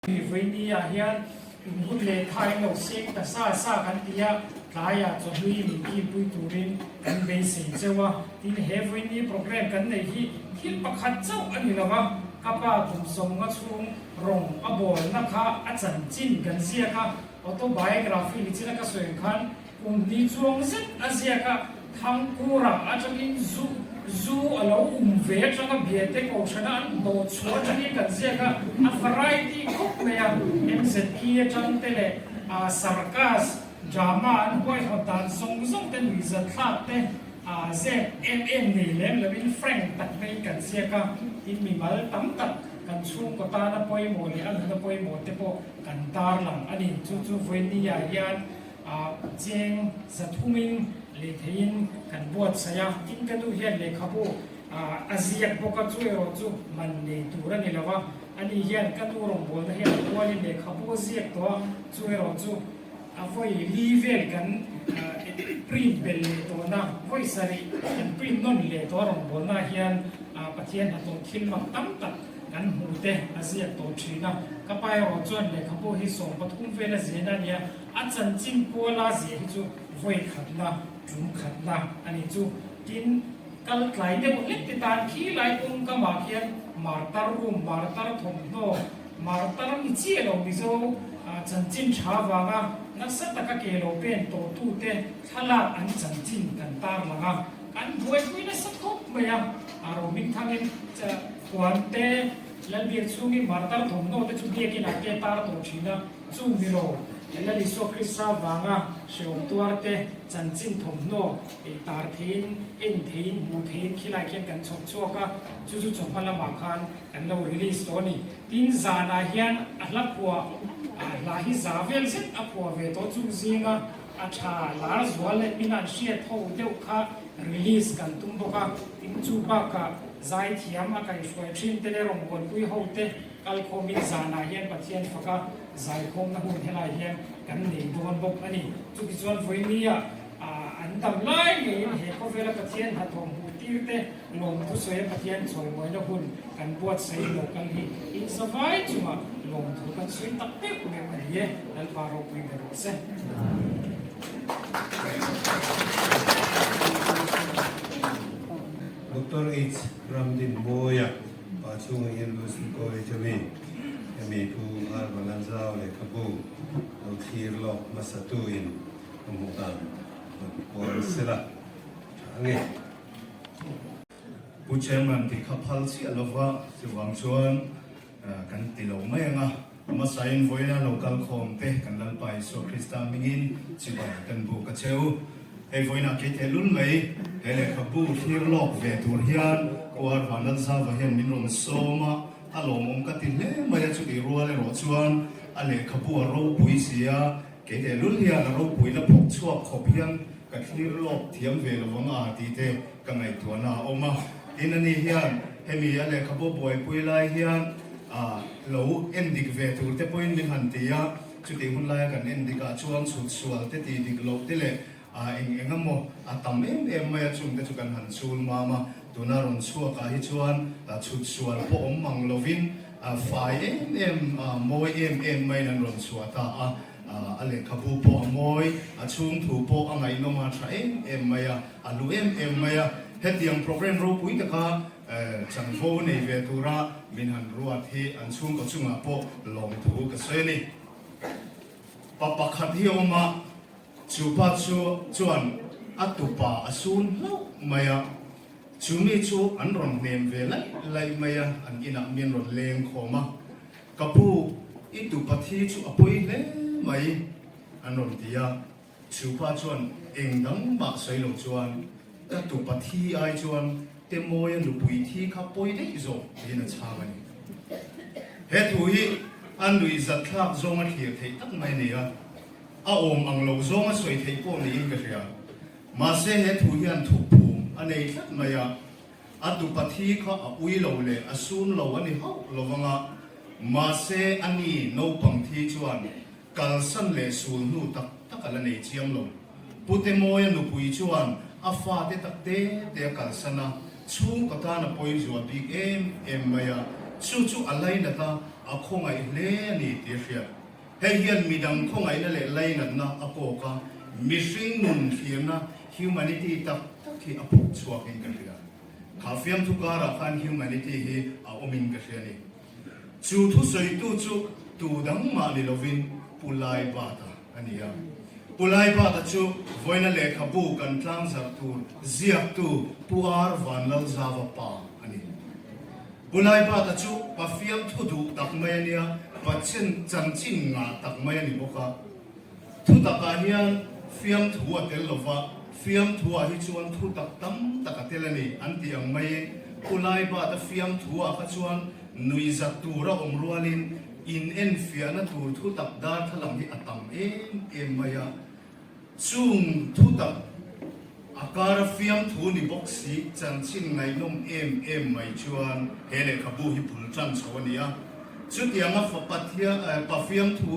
Vawinia hian inhun leh tha in lo seng ta sa sa kan ti a, tlaiah chawhlui min kimpui turin kan beisei cheu a. Tin, he Vawiini programme kan neih hi thil pakhat chauh a ni lo va, ka pa kum sawmnga chhung rawng a bawlna kha a chanchin kan ziak a, autobiography ni china ka sawi ang khan Kum hnih chuang zet a ziak a, Thangkura atangin zu zu a lo um ve atanga Biate Kohhrana an hnawh chhuah atangin kan ziak a, a variety khawp mai a, MZP atang te leh Sarkas drama an huaihawt dan zawng zawng te nuihzat thlak te zep em em nei lem loin frank tak maiin kan ziak a, tin mimal tam tak kan chhungkaw tana pawimawh leh a nuna pawimawh te pawh kan tarlang a ni. Chu chu Vawinia hian Cheng zathumin lehtheiin kan buatsaih a, tin ka nu hian lehkhabu a ziak bawk a, chu erawh chu man nei tur a ni lo a, ani hian ka nu rawngbawlna hian a kualin lehkhabu a ziak tawh a, chu erawh chu a vawi li vel kan print belh leh tawhna, vawi sarih kan print nawn leh tawh a rawngbawlna hian Pathian hnathawh thil mak tam tak kan hmuh te a ziak tawh thin a, ka pa erawh chuan lehkhabu hi 13 vel a ziahna a ni a, A chanchin puala ziah hi chu vawi khatna, tum khatna a ni chu. Tin, kal tlai deuh hlek te tan khi lai kawng kamah khian martar room, martar thawmhnaw, martar ni chiah lo Mizo chanchin tha vanga nasa taka ke lo pen tawhtute thlalak an chanchin kan tarlang a, kan buaipui nasa khawp mai a, a rohming thangin puan te, Lalbiak chhungin martar thawmhnaw te chu biakinah te tar tawh thin a. Chu milo, Lal Isua Krista vanga hrehawm tuarte chanchin thawmhnaw ei tar theiin, en theiin, hmuh theiin khilai khian kan chhawp chhuak a, chu chu chawhma lamah khan kan lo release tawh a ni. Tin, zanah hian a hla phuah, a hla hi za vel zet a phuah ve tawh chung zinga a tha lar zual leh min an hriat ho deuh kha release kan tum bawk a. Tin, chu bakah zaithiam a kaihhruai thin te leh rawngbawlpui ho te Kalkhawmin zanah hian Pathian faka zaikhawmna hun helai hian kan nei dawn bawk a ni. Chutichuan vawinia an dam lai ngeiin he khawvela Pathian hnathawh hmuh tir te lawmthu sawia Pathian chawimawina hun kan buatsaih lo kal hi inzavai chunga lawmthu kan sawi tak meuh meuh a ni e. Lalpa ropui ber rawh se. Doctor H. Ramdinmawia. Pa chhungah hian Wilson College a mi hemi Pu Arvalan Zau lehkhabu lo thlir lawk hmasa tuin ka hmuh dan rawn puan sela tha ange. Pu Chairman tih kha phal chiah lova chuvang chuan kan ti lo mai ang a, hmasain vawiina lo kal khawm te kan Lalpa Isua Krista hmingin chibai kan buk a che u. Hei vawiinah kei teh lul mai he lehkhabu thlir lawk ve tur hian Pu Arva Lalzava hian min rawn sawm a, a lawmawm ka ti hle mai a, chutih rual erawh chuan a lehkhabu a ropui si a, kei teh lul hian a ropui la phawk chhuak khawp hian ka thlir lawk thiam ve lo vang a tih te ka ngaihtuahna a awm a. Tin ani hian hemi a lehkhabu buaipui lai hian lo endik ve tur te pawhin min han ti a, Chutih hun laia kan en dikah chuan chhut sual te tih dik loh te leh eng eng emaw a tam em em mai a, chungte chu kan han chul mam a. Tuna rawn chhuakah hi chuan chhut sual pawh awm mang lovin fai em em, mawi em em maiin an rawn chhuah ta a. A lehkhabu pawh a mawi, a chhung thu pawh a ngaihnawm a tha em em mai a, a lu em em mai a. Hetiang programme ropui taka Chanvo nei ve tura min han ruat hi an chhungkaw chungah pawh lawmthu ka sawi a ni. Pa pakhat hi a awm a, chu pa chu chuan a tupa a sun hlauh mai a, chu mi chu an rawn hnem ve laih laih mai a, an inah mi an rawn leng khawm a, Ka pu, i tupa thi chu a pawi hle mai, an rawn ti a. Chu pa chuan eng dang mah sawi lo chuan, Ka tupa thi ai chuan Temawia nupui thi kha pawi daih zawk tiin a chhang a ni. He thu hi a nuihzat thlak zawnga thlir theih tak mai a ni a, a awm ang lo zawnga sawi theih pawh niin ka hria. Mahse he thu hian thukphum a nei tlat mai a, a tupa thi kha a ui lo leh a sun lo a ni hauh lo vang a, mahse a ni naupang thi chuan Kalsan leh sul hnu tak tak a la nei chiang lo. Pu Temawia nupui chuan a fate tak te te a kalsan a, chhungkaw tan a pawi zual bik em em mai a, chu chu a lainat a, a khawngaih hle a ni tih a hriat. Hei hian midang khawngaihna leh lainatna a kawk a, mihring nun thlirna, humanity, tak tak hi a phawk chhuakin ka hria. Kha fiamthu karah khan humanity hi a awmin ka hria a ni. Chu thusawitu chu tu dang mah ni lovin Pu Laibata a ni a. Pu Laibata chu vawiina lehkhabu kan tlangzarh tur ziaktu Pu Ar Vanlalzava pa a ni. Pu Laibata chu pa fiamthu duh tak mai a nia, pa chanchin ngah tak mai a ni bawk a. Thutakah hian fiamthu a tel lova, fiamthuah hi chuan thutak tam tak a tel a ni an tih ang maiin Pu Laibata fiamthuah kha chuan nuihzat tur a awm rualin in enfiahna tur thutak darthlalang hi a tam em em mai a. Chung thutak a kara fiamthu ni bawk si chanchin ngaihnawm em em mai chuan he lehkhabu hi bul tan chho a ni a. Chutianga pa fiamthu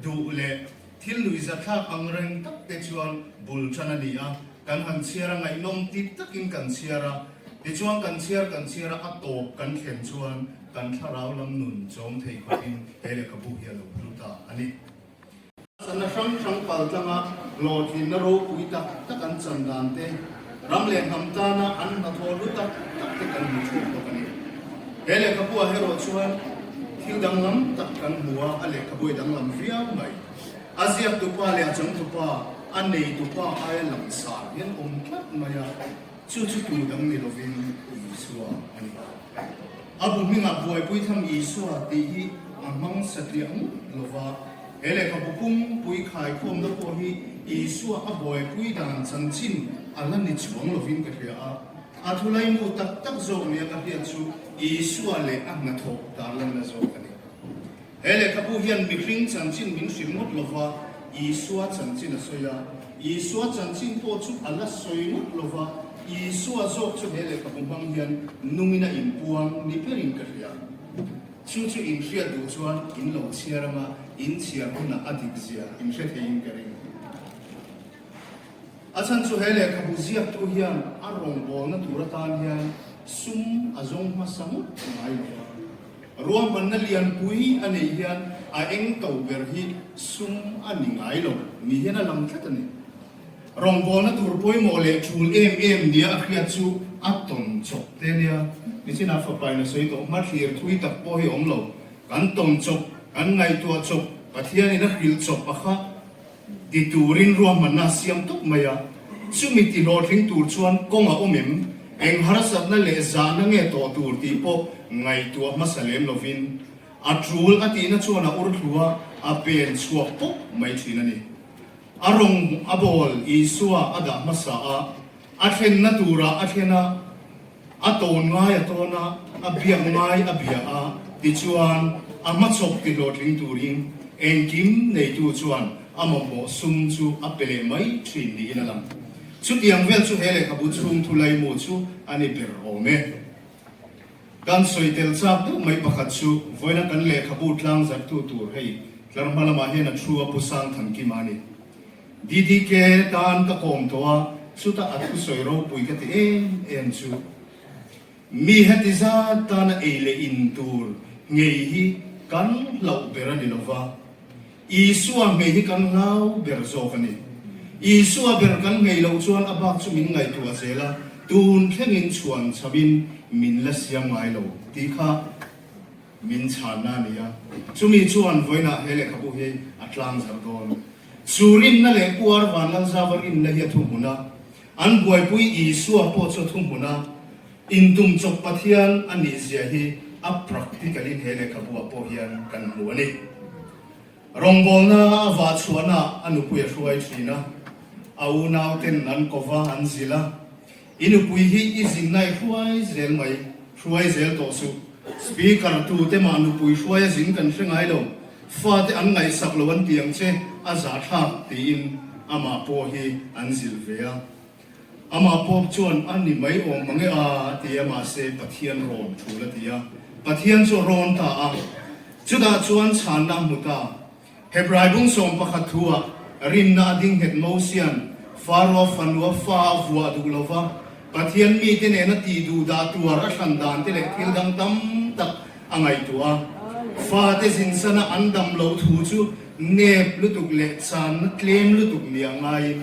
Duh leh thil nuihzathlak ang reng tak te chuan bul tan a ni a, kan han chhiar a ngaihnawm ti takin kan chhiar a, tichuan kan chhiar kan chhiar a, a tawp kan thlen chuan kan thlarau lam nun chawm thei khawpin he lehkhabu hi a lo hlu ta a ni. Sanna hrang hrang pal tlanga hlawhtlinna ropui tak tak an chan dan te, ram leh hnam tana an hnathawh hlu tak tak te kan hmu chhuak bawk a ni. He lehkhabuah erawh chuan thil danglam tak kan hmu a, a lehkhabu hi danglam viau mai. A ziaktupa leh a changtupa, a neitupa aia langsar hian awm tlat mai a, chu chu tu dang ni lovin Isua a ni. A bu hmingah buaipui tham Isua tih hi a hmang satliah ngawt lova, he lehkhabu pumpui khaikhawmna pawh hi Isua a buaipui dan chanchin a la ni chuang lovin ka hria a. A thulaimu tak tak zawk nia ka hriat chu Isua leh a hnathawh tarlanna zawk a ni. He lehkhabu hian mihring chanchin min hrilh ngawt lova Isua chanchin a sawi a, Isua chanchin pawh chu a la sawi ngawt lova Isua zawk chu he lehkhabu hmang hian nungin a inpuang ni berin ka hria. Chu chu in hriat duh chuan in lo chhiar anga in chhiar hunah a dik zia in hre theiin ka ring. A chhan chu he lehkhabu ziaktu hian a rawngbawlna tur atan hian sum a zawng hmasa ngawt ngai lo a. Ruahmanna lianpui a neih hian a eng to ber hi sum a ni ngai lo ni hian a lang tlat a ni. Rawngbawlna tur pawimawh leh tul em em nia a hriat chu a tawn chawp te nia. Nichinah fapain a sawi tawh hmathlir thui tak pawh hi a awm lo. Kan tawn chawp, kan ngaihtuah chawp, Pathianin a hrilh chawp a kha. Ti turin ruahmanna a siam tawp mai a, chumi ti hlawhtling tur chuan kawng a awm em? Eng harsatna leh zahna nge tawh tur tih pawh ngaihtuah hmasa lem lovin a tul a tihna chuan a ur thlu a, a pen chhuak pawp mai thin a ni. A rawng a bawl Isua a dah hmasa a, a thlenna turah a thlen a, A tawn ngai a tawn a, a biak ngai a bia a, tichuan a hmachhawp ti hlawhtling turin engkim neitu chuan a mamawh sum chu a pe leh mai thin niin a lang. Chutiang vel chu he lehkhabu chhung thu laimu chu a ni ber awm e. Kan sawi tel chak deuh mai pakhat chu vawiina kan lehkhabu tlangzarhtu tur hei tlar hma lamah hian a thu a Pu Sangthankima a ni. DDK tan ka kawm tawh a, chutah a thusawi ropui ka ti em em chu. Mi heti zat tana ei leh in tur nghei hi kan hlauh ber a ni lo va, Isua nghei hi kan hlau ber zawk a ni. Isua ber kan nghei loh chuan a bak chu min ngaihtuah zel a, tun thlengin chhuan chhamin min la siam ngai lo tih kha Min chhanna a ni a, chumi chuan vawiinah he lehkhabu hi a tlang zarh dawn. Chu rinna leh Puar Vanlalzava rinna hi a thuhmun a, an buaipui Isua pawh chu a thuhmun a, intum chawp Pathian a nih zia hi a practical-in he lehkhabu-ah pawh hian kan hmu a ni. Rawngbawlna a vah chhuahnaah a nupui a hruai thin a, a unauten an kova an zilh a, I nupui hi i zinna i hruai zel mai, hruai zel tawh suh. Speaker tute mah nupui hruai a zin kan hre ngai lo, fate an ngaihsak lo an ti ang che, a zahthlak tiin amah pawh hi an zilh ve a. Amah pawp chuan a ni mai awm mange a ti a, mahse Pathian rawn thul a ti a, Pathian chu a rawn ta a, chutah chuan chhanna a hmu ta. Hebrai bung 11 thu-ah rinna a ding nghet Mosian Faroa fanua fa a vuah duh lo va, Pathian mite nena tih duh dah tuar a hran dan te leh thil dang tam tak a ngaihtuah a. Fate zinsana an dam loh thu chu nep lutuk leh channa tlem lutuk nia ngaiin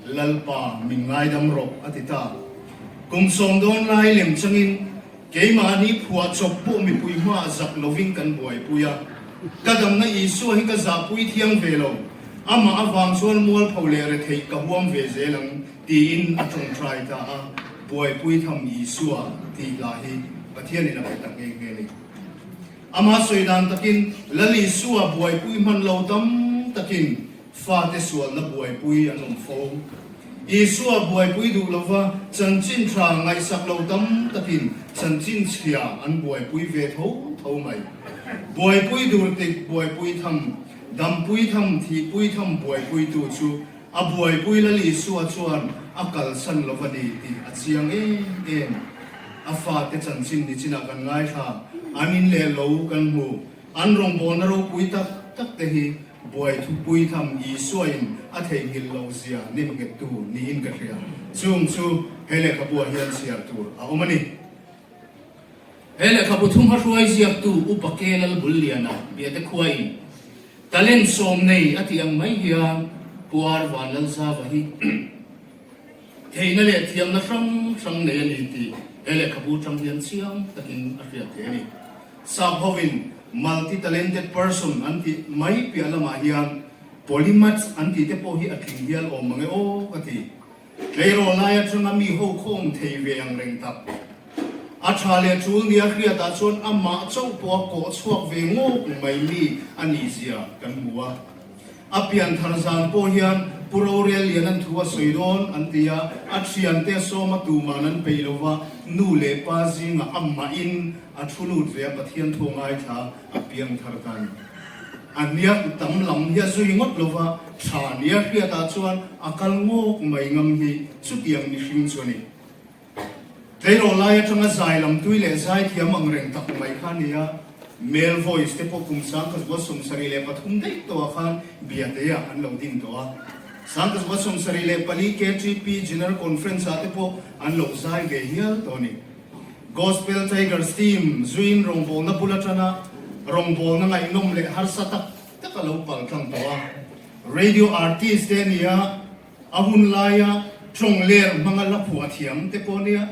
Lalpa min ngaidam rawh a ti ta. Kum sawm dawn lai lem changin keimahni phuah chawp pawh mipui hmaah zak lovin kan buaipui a. Ka damna Isua hi ka zahpui thiang ve lo, amah avang chuan mualpho leh retheih ka huam ve zel ang tiin a tawngtai ta a, buaipui tham Isua tih lah hi Pathianin a pe ta nghe nghe a ni. Amah sawi dan takin Lal Isua buaipui hman lo tam takin fate sualna buaipui an awm fo. Isua buaipui duh lova chanchin tha ngaihsak lo tam takin chanchin chhia an buaipui ve tho tho mai. Buaipui dur tik buaipui tham, dampui tham, thihpui tham buaipuitu chu a buaipui Lal Isua chuan a kalsan lo a ni tih a chiang em em. A fate chanchin nichinah kan ngaithla, an in leh lo kan hmu, an rawngbawlna ropui tak tak te hi buai thupui tham Isuain a theihnghilh loh zia nemnghettu niin ka hria. Chung chu he lehkhabuah hian chhiar tur a awm a ni. He lehkhabu thum hahruai ziaktu Upa Ke Lalbulliana Biate khuain talent sawm nei a tih ang mai hian Pu Ar Vanlalzava hi theihna leh thiamna hrang hrang nei a ni tih he lehkhabu atang hian chiang takin a hriat theih a ni. Sap hovin multi-talented person an tih mai piah lamah hian polymath an tih te pawh hi a tling hial awm mange aw ka ti. Tleirawl lai atanga mi ho khawm thei ve ang reng tak. A tha leh tul nia hriatah chuan amah chauh pawh a kawh chhuak ve ngawk mai mi a nih zia kan hmu a. A pian thar zan pawh hian Pu Rorel Lian an thu a sawi dawn an ti a, a thiante sawma tuman an peih lo va, nu leh pa zingah amahin a thu lut ve a, Pathian thu a ngaithla a piang thar ta a ni. A hniak tam lam hi a zui ngawt lo va, tha nia hriatah chuan a kal ngawk mai ngam hi chutiang mihring chu a ni. Tleirawl lai atanga zai lam tui leh zai thiam ang reng tak mai kha a ni a, male voice te pawh kum 1973 daih tawhah khan Biateah an lo din tawh a, 1974 KTP General Conference ah te pawh an lo zai ve hial tawh a ni. Gospel Tigers team zuiin rawngbawlna bul atana rawngbawlna ngaihnawm leh harsa tak tak a lo pal tlang tawh a, radio artist te a ni a, A hun laia tawng ler hmanga la phuah thiam te pawh nia,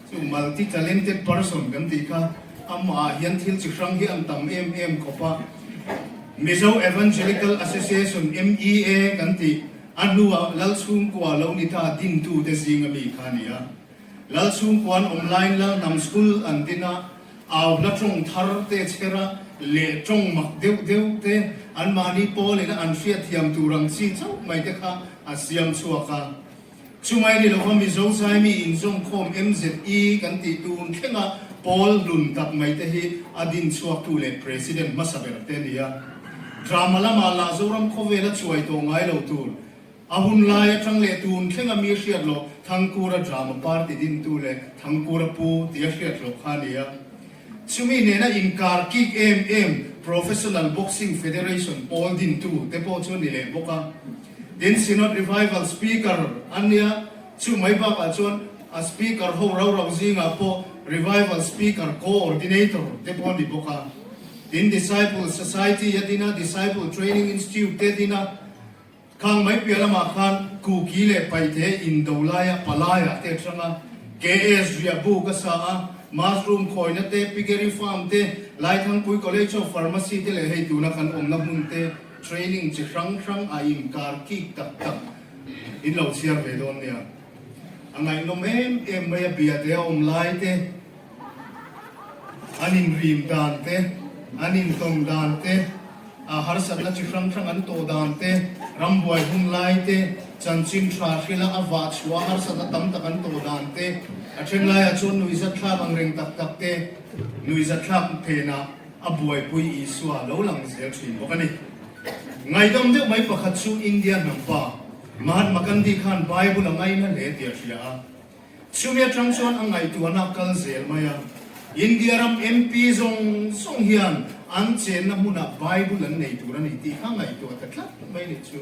chu multi talented person kan tih kha amah hian thil chi hrang hi an tam em em khawp a. Mizo Evangelical Association, MEA, kan tih a hnuah Lalchhungkua lo ni ta dintute zinga mi kha a ni a. Lalchhungkuan awm laiin Lalhnam School an din a, au hla tawng thar te chher a, leh tawng mak deuh deuh te anmahni pawlin a an hriatthiam tur ang chi chauh mai te kha a siam chhuak a. Chumai ni lova Mizo Zaimi inzawmkhawm MZE kan tih tun thlenga pawl hlun tak mai te hi a din chhuaktu leh President hmasa ber te a ni a. Drama lamah lah Zoram khawvela chuai tawh ngai lo tur A hun lai atang leh tun thlenga mi hriat loh Thangkura drama party dintu leh Thangkura pu tia hriat loh kha a ni a. Chumi nena inkar kik em em Professional Boxing Federation pawl dintu te pawh chu a ni leh bawk a. Tin, Synod Revival Speaker a nia, chu mai bakah chuan a Speaker ho rau rau zingah pawh Revival Speaker Co-ordinator te pawh a ni bawk a. Tin, Disciple Society a din a, Disciple Training Institute te a din a. Khang mai piah lamah khan Kuki leh Paite indo laia palaiah te a hrang a, KS riah buk a sa a, mushroom khawina te, piggery farm te, Laithangpui College of Pharmacy te leh hei tuna kan awmna hmun te training chi hrang hrang a inkar kik tak tak in lo chhiar ve dawn nia. A ngaihnawm em em mai a biate a awm lai te. An inrim dan te, an intawng dan te, a harsatna chi hrang hrang an tawh dan te, rambuai hun lai te, chanchin tha hrila a vah chhuah harsatna tam tak an tawh dan te, a then laiah chuan nuihzatthlak ang reng tak tak te, nuihzatthlak phenah a buaipui Isua lo lang zel thin bawk a ni. Ngaihdam deuh mai pakhat chu India hnam pa Mahatma Gandhi khan Bible a ngaina hle tih a hria a. Chumi atang chuan a ngaihtuahna a kal zel mai a, India ram MP zawng zawng hian an chenna hmunah Bible an nei tur a ni tih kha ngaihtuah ta tlat mai nih chu.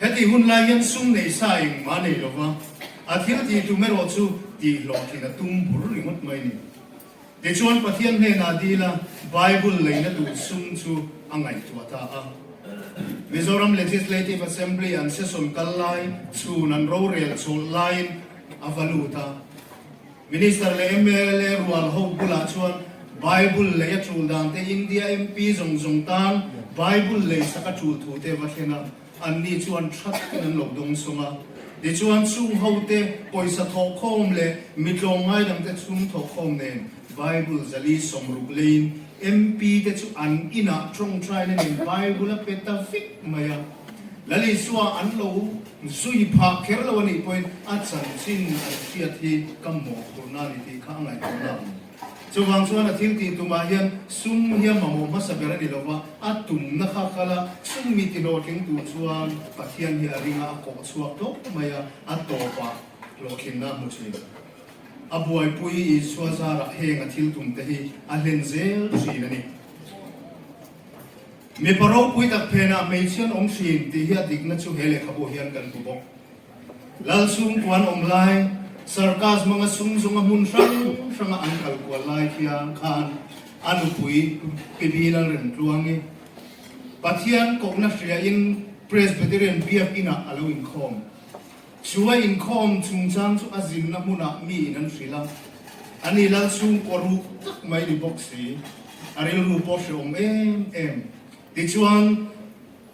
Heti hun lai hian sum nei sa engmah a nei lo va, a thil tih tum erawh chu tih hlawhtlin a tum bur ringawt mai ni. Tichuan Pathian hnenah dil a, Bible leina tur sum chu a ngaihtuah ta a. Mizoram Legislative Assembly an session kal lai chhun an rorel chawlh laiin a va lut a. Minister leh mla rual ho bulah chuan Bible lei a tul dan te, India MP zawng zawng tan Bible lei sak a tul thu te va thlen a, anni chuan tha takin an lo dawng sawng a. Tichuan chung ho te pawisa thawhkhawm leh mi tlawmngai dang te chhung thawhkhawm nen Bible zali 60 leiin MP te chu an inah tawngtaina nen Bible a pe ta vek mai a. Lal Isua an lo Zui phah kher lo a nih pawhin a chanchin an hriat hi ka mawhphurhna a ni tih kha a ngaihtuahna a awm. Chuvang chuan a thil tih tumah hian sum hi a mamawh hmasa ber a ni lova, a tumna kha kal a, sum mi tihlawhtling tur chuan Pathian hi a ringa a kawh chhuak tawp mai a, a tawpah hlawhtlinna a hmu thin. A buaipui Isua zarah heng a thil tumte hi a hlen zel thin a ni. Mipa ropui tak phenah hmeichhia an awm thin tih hi a dikna chu he lehkhabu hian kan hmu bawk. Lal chhungkua an awm lai, circus hmanga sum zawnga hmun hrang hranga an kal kual lai khian khan a nupui Pi Bi Lalremtluangi Pathian kohna hriain Presbyterian Biak Inah a lo inkhawm. Chu a inkhawm chungchang chu a zinna hmunah miin an hrilh a, ani lal chhungkaw ruk tak mai ni bawk si, a rilru pawh hrehawm em em. Tichuan,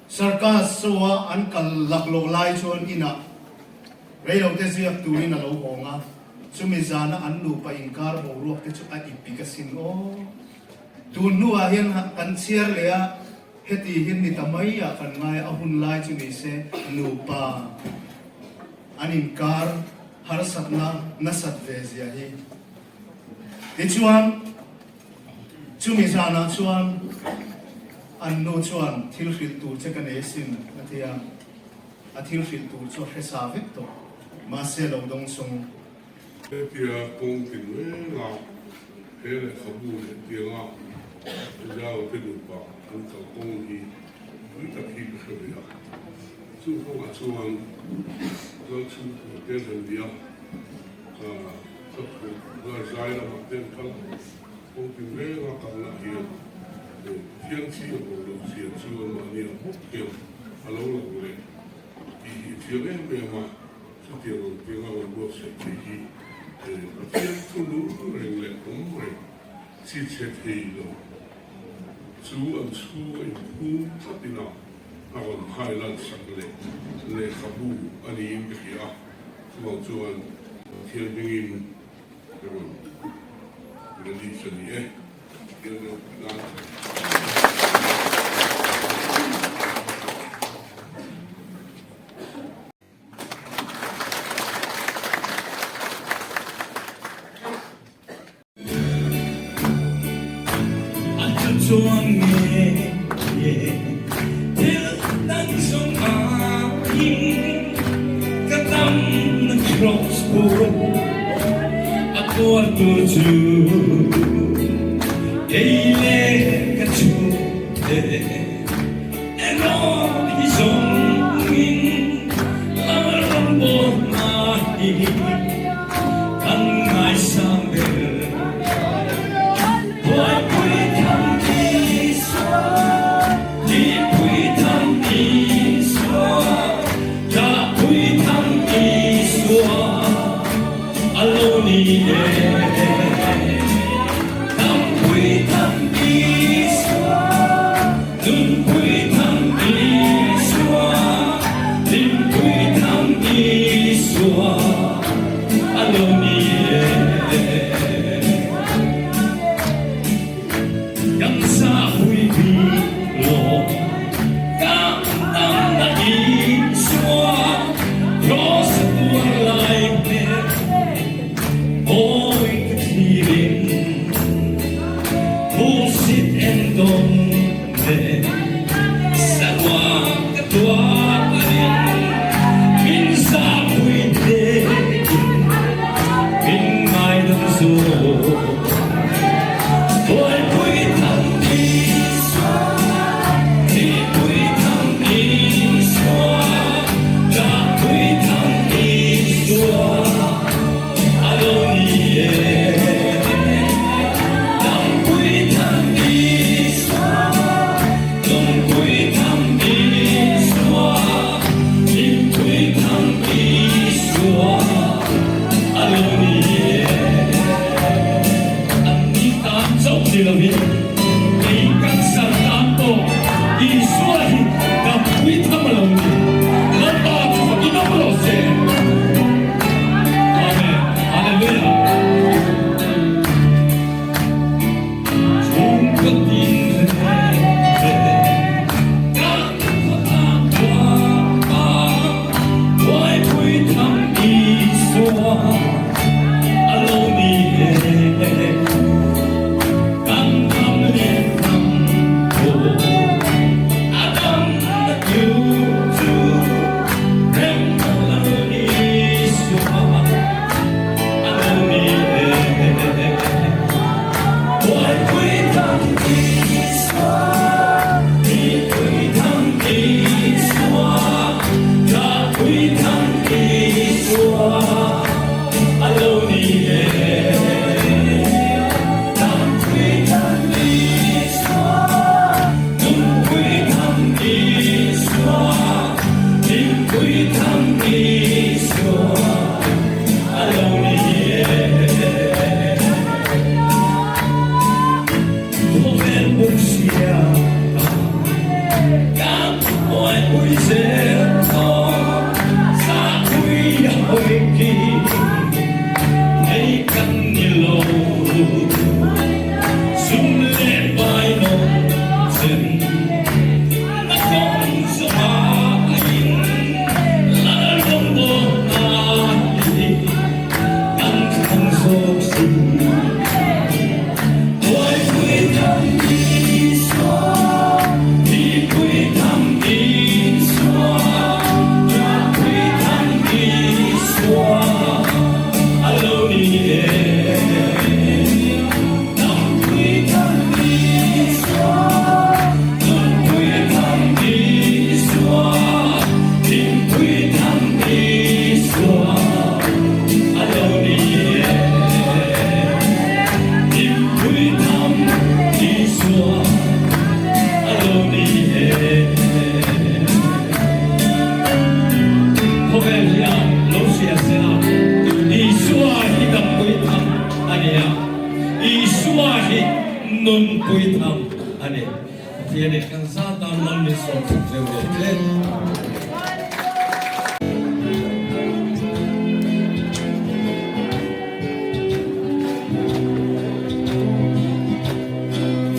Circus show-a an kal laklawh lai chuan inah reilote ziak turin a lo hawng a, chumi zana an nupa inkar boruak te chu a ipik asin aw. Tun hnuah hian kan chhiar leh a. Heti hi ni ta mai ah kan ngai a, a hun lai chu ni se nupa an inkar harsatna nasat ve zia hi. Tichuan chumi zanah chuan an nu chuan thil hrilh tur che ka nei asin a ti a, a thil hrilh tur chu a hre sa vek tawh, mahse lo dawng sawng. Hetia kawng tinrenga he lehkhabu leh tianga Zau te nupa an kal kawng hi tui tak hi ka hre ve a. Chu kawngah chuan Lalchhungkua te an han ni a, ka phur zai lamah te an kal a, kawng tinrenga kalnaah hian thiangchi a bo loh zia chu anmahni ang bawk hian a lo lang leh tih hi a chiang em em a. Chutiang ang tianga rawn buatsaih theih hi Pathian thu nung reng leh awm reng chi chhe thei lo chu an chhung a inphum tlat ina a rawn highlight sak leh lehkhabu a niin ka hria a, chuvang chuan Pathian hmingin ka rawn release a ni e. Pathian ropui nan. Hawi nei kan ni lo Sum leh pai nawm chen na kawng zawh aiin Lal rawngbawl hna hi kan thlang zawk si. Tuaipui tham Isua, Mipui tham Isua, Ṭahpui tham Isua, a lo ni e. Dampui tham Isua, Nunpui tham Isua, Hlimpui tham Isua, a lo ni e. Hlimpui tham Isua, a lo ni e. Khawvel hian lo hria sela, Isua hi dampui tham a ni a, Isua hi nunpui tham a ni. Pathianin kan zatan malminsawm sak zeuh rawh che.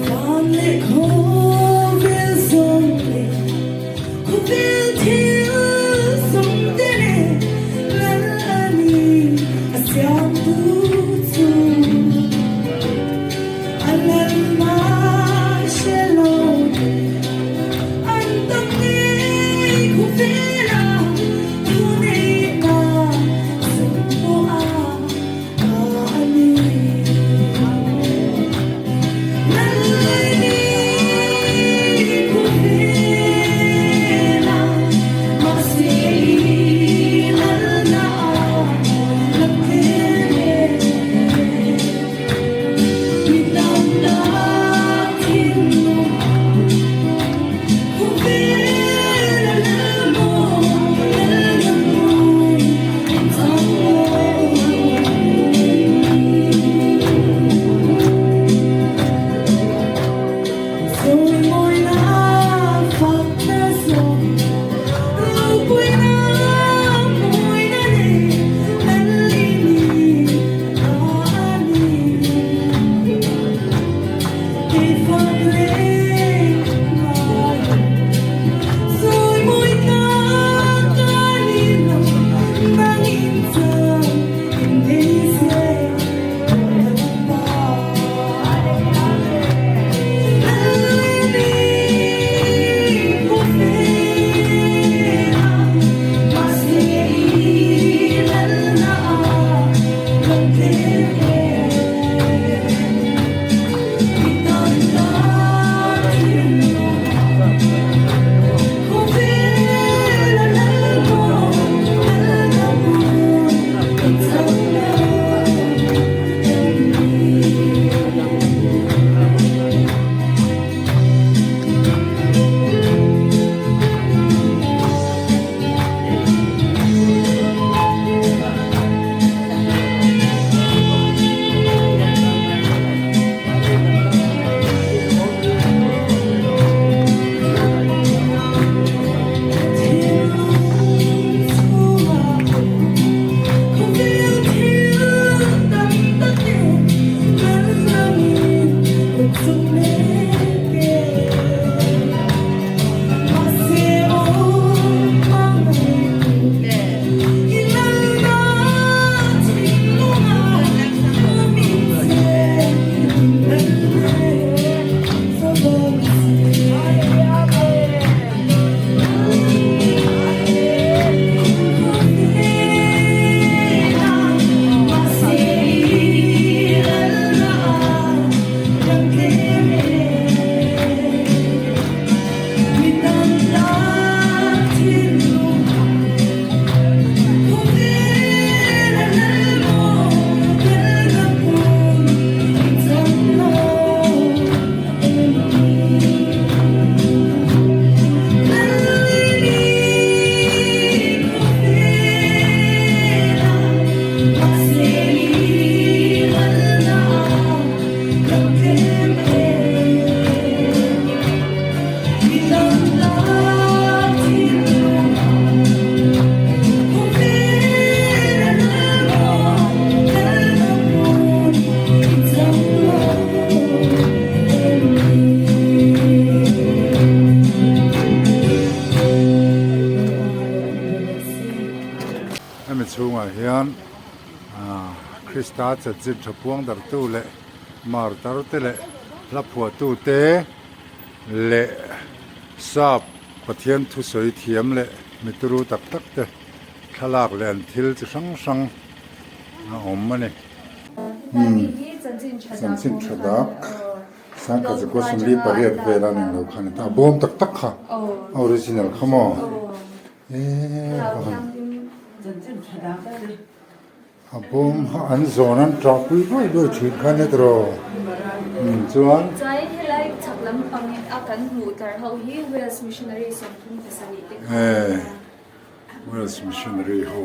Van leh khawvel zawng leh khawvel thil zawng te leh Lal a ni a siamtu chu. A lalna hre lo te an tam ngei chhungah hian ah Krista chanchin tha puang darhtu leh martar te leh hla phuahtu te leh sap Pathian thusawi thiam leh mituru tak tak te thlalak leh an thil chi hrang hrang a awm a ni. Chanchin tha dak Sangkhat zakua 48 vel a ning lo kha a ni ta. A bawm tak tak kha a original kha maw? Eee a bawm kha an zawn an ṭah pui luai luai ṭhin kha nia tiraw? Umm chuan. Chuanin helai chhak lampang a kan hmuh tlar ho hi Wales Missionary 37 te kha an ni a. Wales missionary ho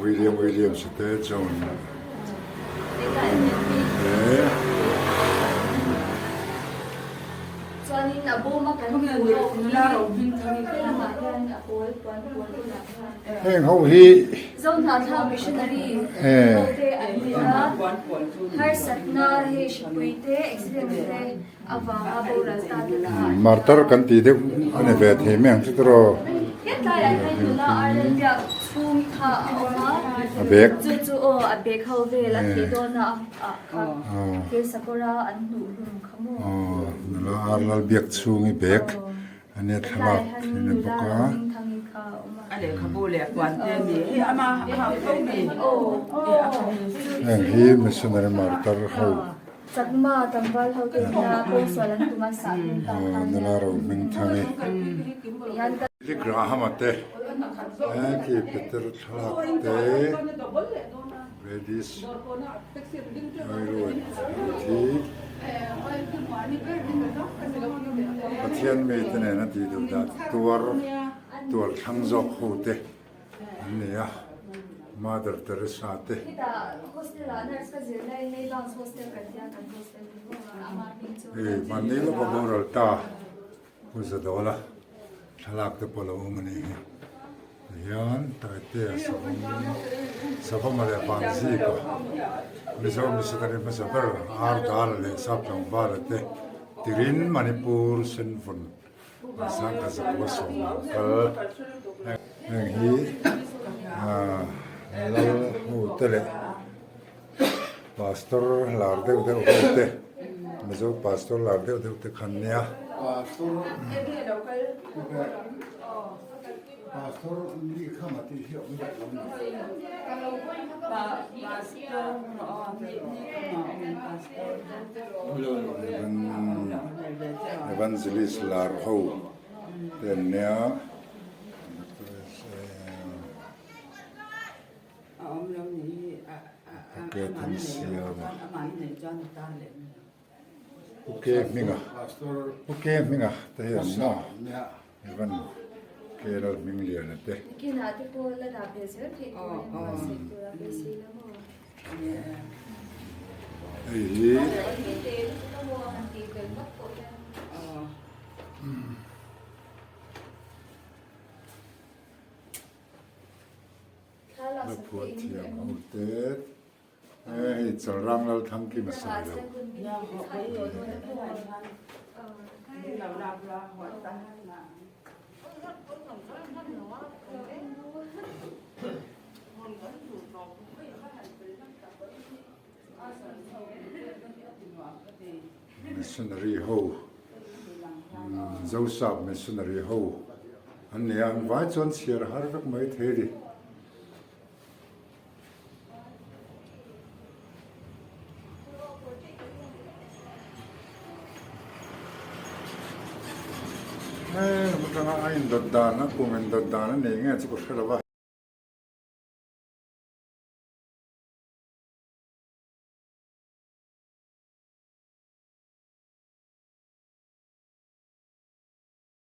William Williams te John te. Heng ho hi Martar kan tih deuh a ni ve thei mai ang chu tiraw. A bag. Nula ar lal biak chhung i bag a nia thlalak a ni bawk a. Heng hi missionary martar ho. Chakma tlangval ho te hian kawngsual an tum a sah hlum ta kha nia. Nula ro hming thang i. Billy Graham a te khi Peter thlalak te Gladys Aylwin thi Pathian mi te nen a tih duh dan tuar tuar thlang zawk ho te. An nei a, Mother Teresa te. Hei mahni lawka boral ta Pu Zadawla thlalak te pawh a lo awm a nih hi. Tihian Taitea savawm savawma leh Vanzika Mizo missionary hmasa ber Ardala leh Saptlangvala te tirin Manipur Senvawn Sangha zakua sawm an kal. Heng hi lal ho te leh pastor lar deuh deuh ho te Mizo pastor lar deuh deuh te khan nia. Evangelist lar ho te an nia packet an siam a Pu Ke Hminga Pu Ke Hminga te hi an nia Evan Ke Lalhmingliana te. Hei hi La phuah thiam ho te hei Chalrang Lalthangkima sawi lo. Missionary ho Zosap missionary ho an ni a an vai chuan chhiar har vek mai thei a ni. Heng atanga a indawt dan a kum indawt dan a nei nge chu ka hre lo va.